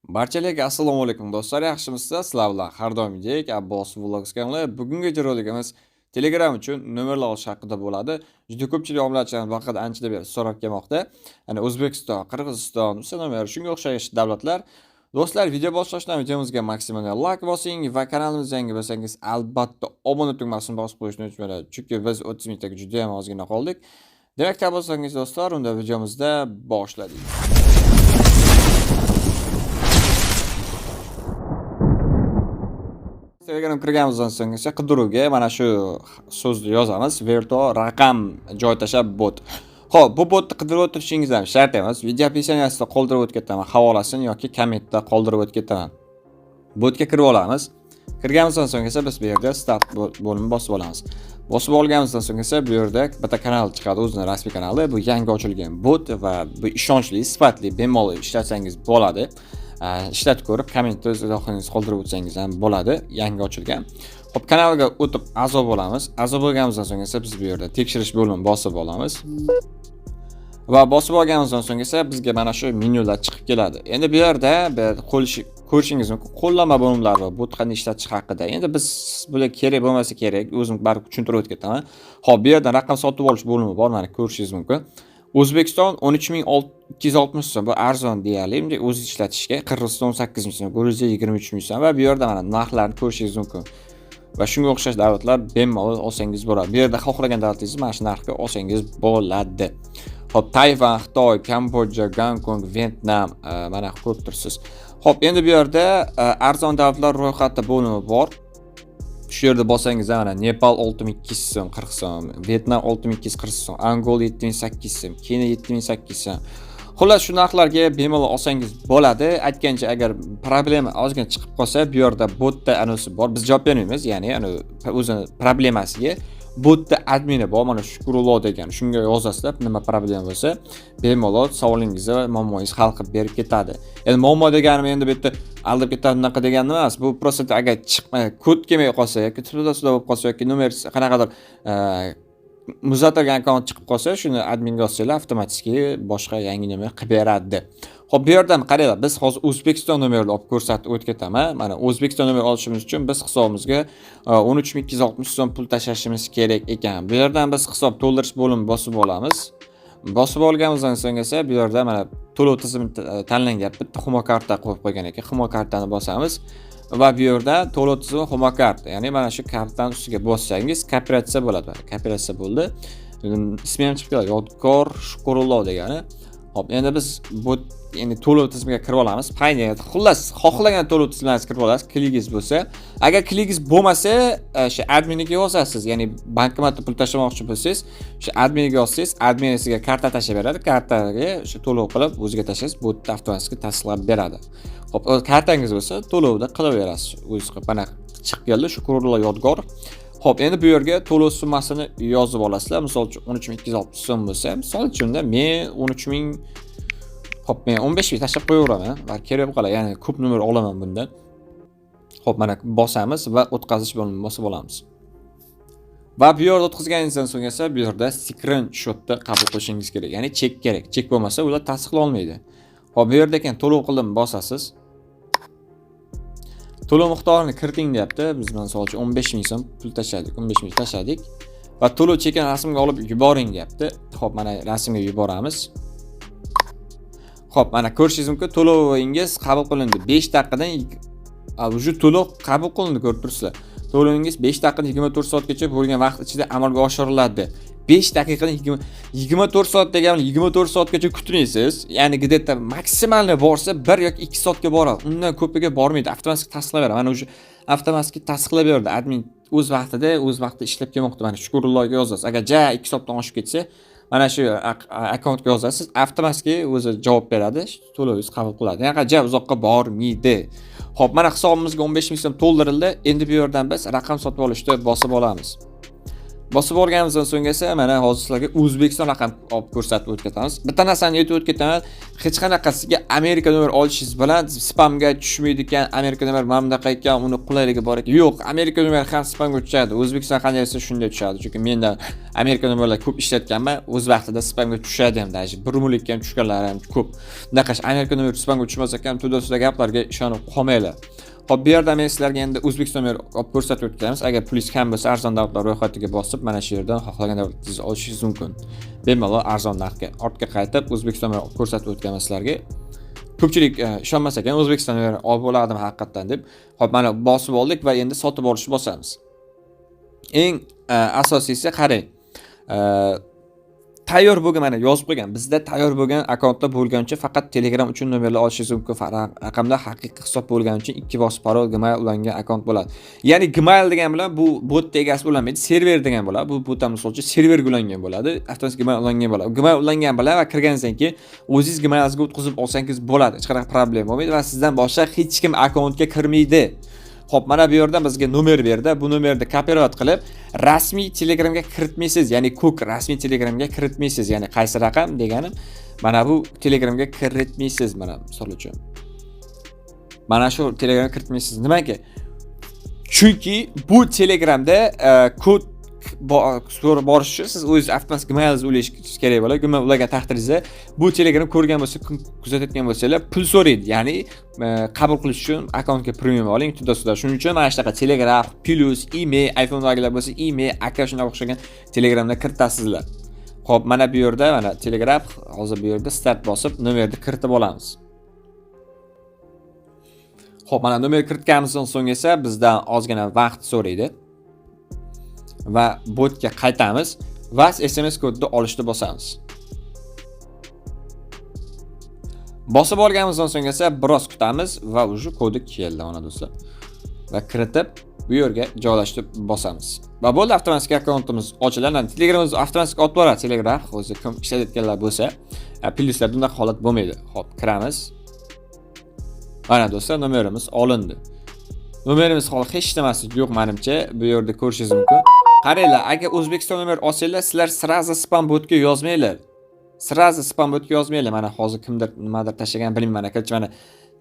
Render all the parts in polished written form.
Barchalarga assalomu alaykum do'stlar, yaxshimisizlar? Sizlar bilan har doimgidek Abbos Vlogs kanali. Bugungi roligimiz Telegram uchun nomerlar olish haqida bo'ladi. Juda ko'pchilik obunachilarimiz bu haqida anchadan beri so'rab kelmoqda. Ya'ni O'zbekiston, Qirg'iziston, nomer, shunga o'xshash davlatlar. Do'stlar, video boshlashdan videomizga maksimal like bosing va kanalimizga yangi bo'lsangiz albatta obuna tugmasini bosib qo'yishni unutmanglar. Chunki biz 30 mingtaga juda ham ozgina qoldik. Demak, bo'lsangiz do'stlar, unda videomizda boshladik. Telegram kirganimizdan so'ng esa qidiruvga mana shu so'zni yozamiz: virtual raqam joy tashlab bot. Xo'p, bu botni qidirib o'tirishingiz ham shart emas. Video описание sida qoldirib o'tib ketaman havolasini yoki kommentda qoldirib o'tib ketaman. Botga kirib olamiz. Kirganimizdan so'ng esa biz bu yerda start bo'limini bosib olamiz. Bosib olganimizdan so'ng esa bu yerda bitta kanal chiqadi, o'zini rasmiy kanali. Bu yangi ochilgan bot va bu ishonchli, sifatli, bemalol ishlatsangiz bo'ladi. Ishlatib ko'rib, kommentda o'z izohingizni qoldirib o'tsangiz ham bo'ladi. Yangi ochilgan. Xo'p, kanalga o'tib a'zo bo'lamiz. A'zo bo'lganimizdan so'ng esa biz bu yerda tekshirish bo'limini bosib olamiz. Va bosib olganimizdan so'ng esa bizga mana shu menyular chiqib keladi. Endi bu yerda bir ko'rishingiz mumkin qo'llanma bo'limlari va bot qanday ishlatish haqida. Endi biz bular kerak bo'lmasa kerak, o'zim baribir tushuntirib o'tib ketaman. Xo'p, bu yerda raqam sotib olish bo'limi bor, mana ko'rishingiz mumkin. O'zbekiston 13 260 so'm, bu arzon deyarli, bunday o'zi ishlatishga. Qirg'iziston 18 ming so'm, Gruziya 23 ming so'm va bu yerda mana narxlarni ko'rishingiz mumkin. Va shunga o'xshash davlatlar bemalol olsangiz bo'ladi. Bu yerda xohlagan davlatingizni mana shu narxga olsangiz bo'ladi. Xo'p, Tayvan, Xitoy, Kambodja, Gonkong, Vyetnam, mana ko'rib turibsiz. Xo'p, endi bu yerda arzon davlatlar ro'yxati bo'limi bor. Shu yerda bossangiz mana Nepal 6200 so'm 40 so'm, Vyetnam 6240 so'm, Angola 7800 so'm, Keniya 7800 so'm. Xullas, shu narxlarga bemalol olsangiz bo'ladi. Aytgancha, agar problema ozgina chiqib qolsa, bu yerda botda anonsi bor. Biz javob bermaymiz, ya'ni ani o'zini problemasiga botda admini bor, mana Shukrullo degan. Shunga yozasizlar, nima problema bo'lsa, bemalol savolingizni va muammongizni hal qilib berib ketadi. Endi muammo deganim endi bu yerda aldab ketadi bunaqa deganim emas. Bu просто agar chiqmay, kod kelmay qolsa yoki туда bo'lib qolsa yoki nomer qanaqadir muzlatilgan akkaunt chiqib qolsa, shuni adminga yozsanglar, avtomatik boshqa yangi nomer qilib beradi. Xo'p, bu yerdan qaranglar, biz hozir O'zbekiston nomerini olib ko'rsatib o'tib ketaman. Mana O'zbekiston nomeri olishimiz uchun biz hisobimizga 13 260 so'm pul tashlashimiz kerak ekan. Bu yerdan biz hisob to'ldirish bo'limini bosib olamiz. Bosib olganimizdan so'ng esa bu yerda mana to'lov tizimi tanlangan, bitta Humo karta qo'yib qo'ygan ekan. Humo kartani bosamiz va bu yerda to'lov tizimi Humo karta, ya'ni mana shu kartani ustiga bossangiz kooperatsiya bo'ladi. Mana kooperatsiya bo'ldi. Ismi ham chiqib keladi, Yodgor Shukurullo degani. Xo'p, endi biz bu endi to'lov tizimiga kirib olamiz. Payoneer, xullas, xohlagan to'lov tizimlariga kirib olasiz, kligingiz bo'lsa. Agar kligingiz bo'lmasa, o'sha adminiga yozasiz, ya'ni bankomatda pul tashlamoqchi bo'lsangiz, o'sha adminiga yozsangiz, admin sizga karta tashlab beradi. Kartaga o'sha to'lov qilib, o'ziga tashlaysiz, bu avtomatik tasdiqlab beradi. Xo'p, kartangiz bo'lsa, to'lovni qilaverasiz. O'zingiz qilib, mana chiqib keldi Shukurullo Yodgor. Xo'p, endi bu yerga to'lov summasini yozib olasizlar. Misol uchun 13 260 so'm bo'lsa, misol uchun men 13 ming, xo'p, men 15 ming tashlab qo'yaveraman. Va kerak bo'lib qoladi, ya'ni ko'p nomer olaman bundan. Xo'p, mana bosamiz va o'tkazish bo'limini bosib olamiz. Va bu yerda o'tkazganingizdan so'ng esa bu yerda skrinshotni qabul qilishingiz kerak. Ya'ni chek kerak. Chek bo'lmasa ular tasdiqlay olmaydi. Xo'p, bu yerda ekan to'lov qildim bosasiz. To'lov miqdorini kiriting deyapti. Biz misol uchun 15 ming so'm pul tashladik, 15 ming tashladik. Va to'lov chekini rasmga olib yuboring deyapti. Xo'p, mana rasmga yuboramiz. Xo'p, mana ko'rishingiz mumkin, to'lovingiz qabul qilindi. 5 daqiqadan уже to'lov qabul qilindi, ko'rib turibsizlar. To'lovingiz 5 daqiqadan 24 soatgacha bo'lgan vaqt ichida amalga oshiriladi. 5 daqiqadan 24 soat degani 24 soatgacha kutmaysiz. Ya'ni где-то maksimalni borsa 1 yoki 2 soatga boradi. Undan ko'piga bormaydi. Avtomatik tasdiqlab beradi. Mana уже avtomatik tasdiqlab berdi. Admin o'z vaqtida, o'z vaqtida ishlab kelmoqda. Mana Shukurullohga yozasiz. Agar ja 2 soatdan oshib ketsa, mana shu akkauntga yozasiz, avtomatik o'zi javob beradi, to'lovingiz qabul qiladi. Ya'ni ja uzoqqa bormaydi. Xo'p, mana hisobimizga 15 ming so'm to'ldirildi. Endi bu yerdan biz raqam sotib olishni bosib olamiz. Bosib olganimizdan so'ng esa mana hozir sizlarga O'zbekiston raqam olib ko'rsatib o'tkazamiz. Bitta narsani aytib o'tib ketaman, hech qanaqasiga Amerika nomer olishingiz bilan spamga tushmaydi ekan, Amerika nomer mana bunaqa ekan, uni qulayligi bor ekan. Yo'q, Amerika nomer ham spamga tushadi. O'zbekiston qanday bo'lsa shunday tushadi. Chunki mendan Amerika nomerlar ko'p ishlatganman, o'z vaqtida spamga tushadi ham, даже 1 umrlikka ham tushganlari ham ko'p. Bunaqa Amerika nomer spamga tushmas ekan, туда-сюда gaplarga ishonib qolmanglar. Xo'p, bu yerda men sizlarga endi O'zbekiston nomer olib ko'rsatib o'tganmiz. Agar pulingiz kam bo'lsa, arzon davlatlar ro'yxatiga bosib, mana shu yerdan xohlagan davlatingizni olishingiz mumkin. Bemalol arzon narxga. Ortga qaytib O'zbekiston nomer ko'rsatib o'tganman sizlarga. Ko'pchilik ishonmas ekan, O'zbekiston nomer olib bo'ladimi haqiqatdan deb. Xo'p, mana bosib oldik va endi sotib olishni bosamiz. Eng asosiysi qarang. Tayyor bo'lgan, mana yozib qo'ygan. Bizda tayyor bo'lgan akkauntda bo'lgancha faqat Telegram uchun nomerlar olishingiz mumkin. Raqamlar haqiqiy hisob bo'lgani uchun ikki bosib parol Gmail ulangan akkaunt bo'ladi. Ya'ni Gmail degan bilan bu bot egasi ulanmaydi, server degan bo'ladi. Bu bot ham misol uchun serverga ulangan bo'ladi. Avtomatik Gmail ulangan bo'ladi. Gmail ulangan bilan va kirganingizdan keyin o'zingiz Gmailingizga o'tkazib olsangiz bo'ladi. Hech qanaqa problema bo'lmaydi va sizdan boshqa hech kim akkauntga kirmaydi. Xo'p, mana bu yerda bizga nomer berdi. Bu nomerni копировать qilib, rasmiy Telegramga kiritmaysiz, ya'ni ko'k rasmiy Telegramga kiritmaysiz, ya'ni qaysi raqam deganim, mana bu Telegramga kiritmaysiz, mana misol uchun. Mana shu Telegramga kiritmaysiz. Nimaga? Chunki bu Telegramda kod so'rab borish uchun siz o'zingiz avtomatik Gmailni ulashingiz kerak bo'ladi. Gmail ulagan taqdiringizda bu Telegram ko'rgan bo'lsa, kuzatayotgan bo'lsanglar, pul so'raydi. Ya'ni qabul qilish uchun akkauntga premium oling, туда-сюда. Shuning uchun mana shunaqa Telegram, Plus, email, iPhone'dagilar bo'lsa email, aka shunga o'xshagan Telegramda kiritasizlar. Xo'p, mana bu yerda mana Telegram, hozir bu yerda start bosib nomerni kiritib olamiz. Xo'p, mana nomer kiritganimizdan so'ng esa bizdan ozgina vaqt so'raydi. Va botga qaytamiz va SMS kodni olishni bosamiz. Bosib olganimizdan so'ng esa biroz kutamiz va уже kodi keldi mana do'stlar. Va kiritib bu yerga joylashtirib bosamiz. Va bo'ldi, avtomatik akkauntimiz ochiladi. Telegramimiz avtomatik olib boradi. Telegram o'zi kim ishlatayotganlar bo'lsa, plyuslarda bunaqa holat bo'lmaydi. Xo'p, kiramiz. Mana do'stlar, nomerimiz olindi. Nomerimiz holi hech nimasi yo'q menimcha. Bu yerda ko'rishingiz mumkin. Qaranglar, agar O'zbekiston nomer olsanglar, sizlar сразу spam botga yozmanglar. Сразу spam botga yozmanglar. Mana hozir kimdir nimadir tashlagan bilmayman. Aka, mana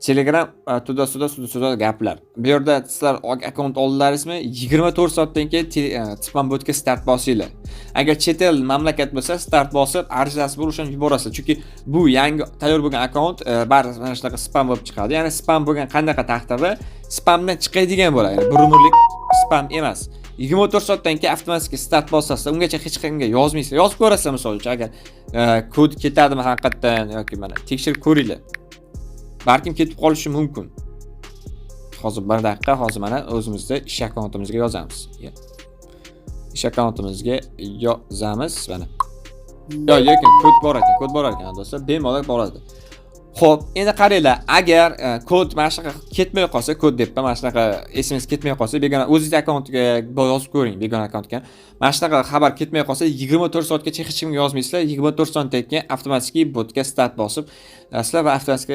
Telegram туда-сюда туда-сюда gaplar. Bu yerda sizlar akkaunt oldilaringizmi? 24 soatdan keyin spam botga start bosinglar. Agar chet el mamlakat bo'lsa, start bosib, arizasi bor, o'shani yuborasizlar. Chunki bu yangi tayyor bo'lgan akkaunt bari mana shunaqa spam bo'lib chiqadi. Ya'ni spam bo'lgan qanaqa taqdirda spamdan chiqadigan bo'ladi. Ya'ni bir umrlik spam emas. 24 soatdan keyin avtomatik start bosasizlar. Ungacha hech kimga yozmaysiz. Yozib ko'rasizlar misol uchun, agar kod ketadimi haqiqatdan yoki mana tekshirib ko'ringlar. Balkim ketib qolishi mumkin. Hozir bir daqiqa, hozir mana o'zimizda ish akkauntimizga yozamiz. Ish akkauntimizga yozamiz mana. Yo, lekin kod bor ekan, kod bor ekan do'stlar, bemalol boradi. Xo'p, endi qaranglar, agar kod mana shunaqa ketmay qolsa, kod debman, mana shunaqa SMS ketmay qolsa, begona o'zingiz akkauntiga yozib ko'ring, begona akkauntga. Mana shunaqa xabar ketmay qolsa, 24 soatgacha hech kimga yozmaysizlar. 24 soatdan keyin avtomatik botga start bosib, sizlar va avtomatik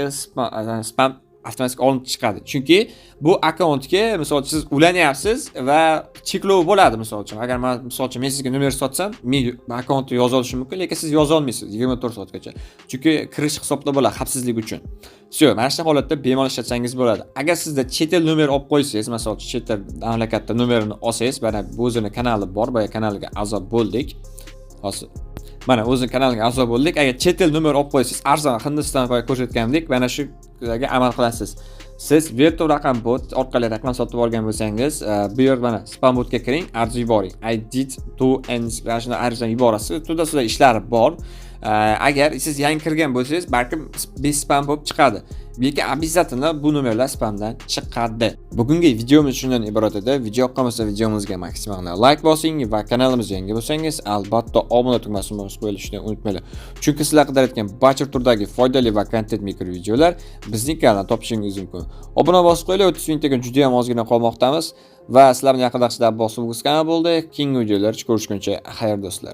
spam avtomatik olinib chiqadi. Chunki bu akkauntga misol uchun siz ulanyapsiz va cheklov bo'ladi misol uchun. Agar men misol uchun men sizga nomer sotsam, men akkauntni yoza olishim mumkin, lekin siz yoza olmaysiz 24 soatgacha. Chunki kirish hisobda bo'ladi xavfsizlik uchun. Всё, mana shu holatda bemalol ishlatsangiz bo'ladi. Agar sizda chet el nomer olib qo'ysangiz, misol uchun chet el mamlakatda nomerini olsangiz, mana bu o'zini kanali bor, boya kanaliga a'zo bo'ldik. Hozir mana o'zini kanaliga a'zo bo'ldik. Agar chet el nomer olib qo'ysangiz, arzon Hindiston boya ko'rsatgandek, mana shularga amal qilasiz. Siz virtual raqam bot orqali raqam sotib olgan bo'lsangiz, bu yerda mana spam botga kiring, arza yuboring. I did to and mana shuni arizani yuborasiz. Туда-сюда ishlari bor. Agar siz yangi kirgan bo'lsangiz, balkim без spam bo'lib chiqadi. Lekin обязательно bu nomerlar spamdan chiqadi. Bugungi videomiz shundan iborat edi. Video yoqqan bo'lsa, videomizga maksimal like bosing va kanalimizga yangi bo'lsangiz, albatta obuna tugmasini bosib qo'yishni unutmanglar. Chunki sizlar qidirayotgan barcha turdagi foydali va kontent maker videolar bizning kanaldan topishingiz mumkin. Obuna bosib qo'yinglar, 30 mingtaga juda ham ozgina qolmoqdamiz va sizlar bilan yaqinda bosib kanal bo'ldi. Keyingi videolarda ko'rishguncha xayr do'stlar.